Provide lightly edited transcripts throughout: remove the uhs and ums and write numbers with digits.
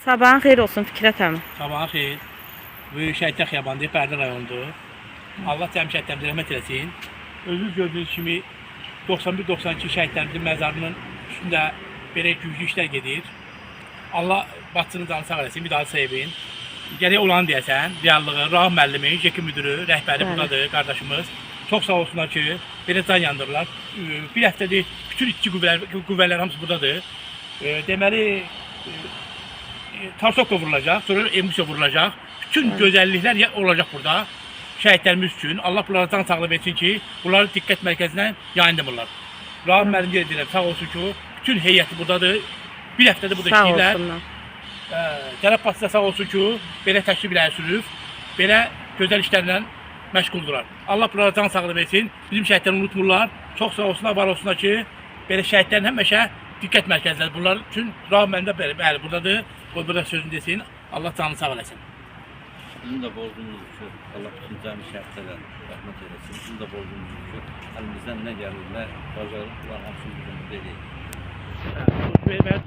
Sabahın xeyir olsun Fikrət əmi. Sabahın xeyir. Böyük Şəhidlər Xiyabanıdır, Bərdə rayonundur. Allah cəmi şəhidlərimizə rəhmət eləsin. Özünüz gördüyünüz kimi 91-92 şəhidlərimizin məzarının üstündə belə güclü işlər gedir. Allah başçının canı sağ eləsin, bir daha sevin. Gərək olanı deyəsən, reallığı, Rahim müəllimi, JK müdürü, rəhbəri Bəli. buradadır, qardaşımız. Çox sağ olsunlar ki, belə can yandırırlar. Bir həftədir bütün işçi qüvvələr hamısı buradadır. Deməli, Tarsokka vurulacaq, sonra emulsiya vurulacaq. Bütün gözəlliklər olacaq burada şəhidlərimiz üçün. Allah bunlara can sağlığı versin ki, bunları diqqət mərkəzinə yayındırmırlar. Rahim müəllim yenə deyirəm, sağ olsun ki, bütün heyəti buradadır. Bir həftədir burada Sağ işləyirlər. olsunlar. Cənab Başçı da sağ olsun ki, belə təşrif irəli sürüb, belə gözəl işlərlə məşğuldurlar. Allah bunlara can sağlığı versin. Bizim şəhidləri unutmurlar. Çox sağ olsunlar, var olsunlar ki, belə şəhidlərin həmişə diqqət mərkəzləri bunlar üçün Rahim müəllim də bəli, bəli buradadır. Qoy burada sözünü desin. Allah canını sağ eləsin. Bizim də borcumuzdur ki, Allah bütün cəmi şəhidlərə rəhmət eləsin. Bizim də borcumuzdur ki, əlimizdən nə gəlir, nə bacarır, bunlar hamısını bizim burada eləyik. Və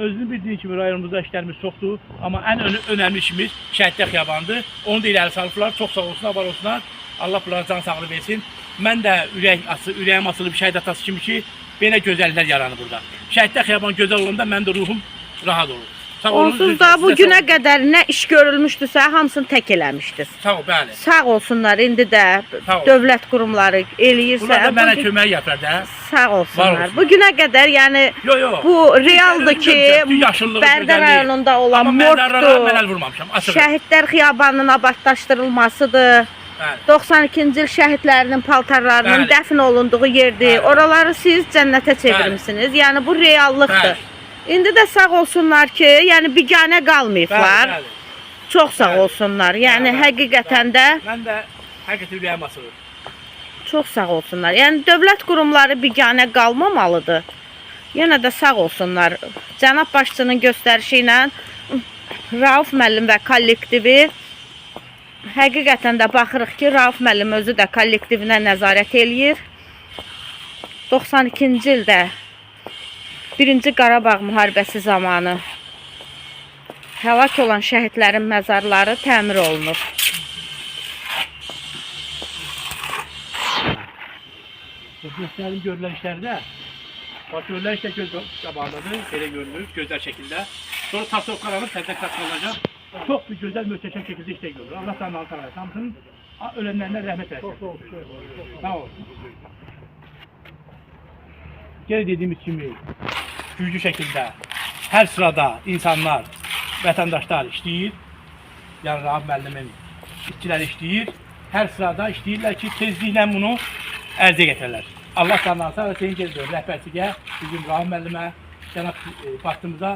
özünü bildiyin kimi rayonumuzda işlərimiz çoxdur, amma ən önəmli işimiz Şəhidlər Xiyabanıdır. Onu da irəli salıblar. Çox sağ olsunlar, var olsunlar. Allah bunlara can sağlığı versin. Mən də ürəyim açılıb şəhid atası kimi ki, belə gözəlliklər yaranır burada. Şəhidlər Xiyabanı gözəl olanda mənim də ruhum rahat olur. Sağ olun. Onsuz da bu günə qədər nə iş görülmüşdüsə, hamısını tək eləmişdiniz. Sağ ol, bəli. Sağ olsunlar indi də Sağ ol. dövlət qurumları eləyirsə, Bunlar da mənə bu gün- kömək yapar da. sağ olsunlar. Var olsunlar. Bu günə qədər yəni Yo, yo. bu realdır ki, Yaşıllıq, Bərdə gözəlliyi. rayonunda olan Amma məzarlara mən morgdur. əl vurmamışam. Açıq. Şəhidlər xiyabanının abadlaşdırılmasıdır. Bəli. 92-ci il şəhidlərinin paltarlarının Bəli. dəfn olunduğu yerdir. Bəli. Oraları siz cənnətə çevirmisiniz. Yəni bu reallıqdır. Bəli. İndi də sağ olsunlar ki, yəni biganə qalmayıblar. Bəli, bəli. Çox sağ Bəli. olsunlar. Yəni Bəli, həqiqətən də Mən də həqiqətən ürəyim açılır. çox sağ olsunlar. Yəni dövlət qurumları biganə qalmamalıdır. Yenə də sağ olsunlar. Cənab başçının göstərişi ilə Rauf müəllim və kollektivi həqiqətən də baxırıq ki, Rauf müəllim özü də kollektivinə nəzarət eləyir. 92-ci ildə 1-ci Qarabağ müharibəsi zamanı həlak olan şəhidlərin məzarları təmir olunur. Bu göstərdiyim görülən işlərdə bax görülən işlər göz qabağındadır, belə görünür, gözəl şəkildə. Sonra tasovkalanıb təzə tasovkalanacaq. Çox bir gözəl, möhtəşəm şəkildə işlər görülür. Allah canını sağ eləsin. Hamısının ölənlərinə rəhmət eləsin. Sağ ol. Yenə dediyimiz kimi güclü şəkildə hər sırada insanlar, vətəndaşlar işləyir. Yəni Rahim müəllimin işçiləri işləyir. Hər sırada işləyirlər ki, tezliklə bunu ərzə gətirirlər. Allah canından sağ olsun, geri dönür. Rəhbərçiliyə, bizim Rahim müəllimə, cənab başçımıza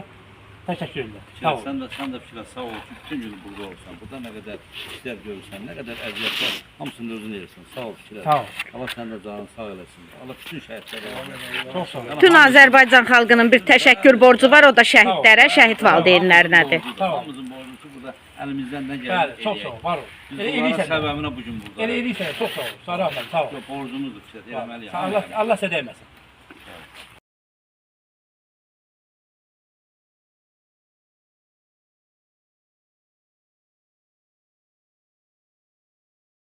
təşəkkür edirəm. Sağ olun. Sən də, sən də Fikrət, sağ ol ki, bütün günü burada olsan, burada nə qədər işlər görürsən, nə qədər əziyyətlər, hamısını özün edirsən. Sağ ol Fikrət. Sağ ol. Allah sən də canını sağ eləsin. Allah bütün şəhidlərə rəhmət eləsin. Çox sağ olun. Bütün Azərbaycan xalqının bir təşəkkür borcu var, o da şəhidlərə, şəhid valideynlərinədir. Sağ ol. Hamımızın borcu ki, burada əlimizdən nə gəlir Bəli, çox sağ ol, var ol. Biz Elə bunların eləyirsən. səbəbinə bugün burada. Elə eləyirsən, çox sağ ol. Sağ ol, sağ ol. Borcumuzdur Fikrət, eləməliyik. Allah, Allah sizə dəyməsin.